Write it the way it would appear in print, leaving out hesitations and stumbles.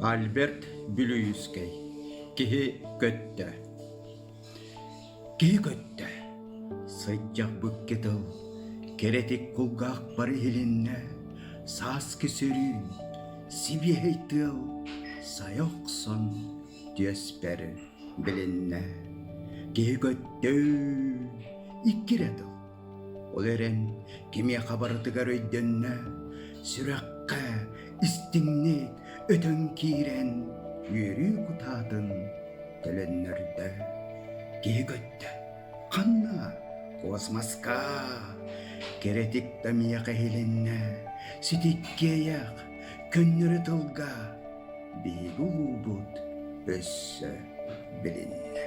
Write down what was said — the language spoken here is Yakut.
Альберт Бүлүүйүскэй Киһи көттө Киһи көттө Сыдьах быкки тыл Кэрэтик кулгаахпар иһилиннэ Сааскы сөрүүн Сибиэһэй тыал Сайа охсон түөспэр билиннэ Киһи көттө Икки эрэ тыл Ол эрэн кимиэхэ барытыгар өйдөннө, сүрэххэ истиҥник өтөн киирэн үөрүү кутаатын төлөннөрдө. Киһи көттө. Ханна? Космоска! Кэрэтик да миэхэ иһилиннэ, ситиккиэйэх, көннөрү тылга биһиги улуубут өссө билиннэ.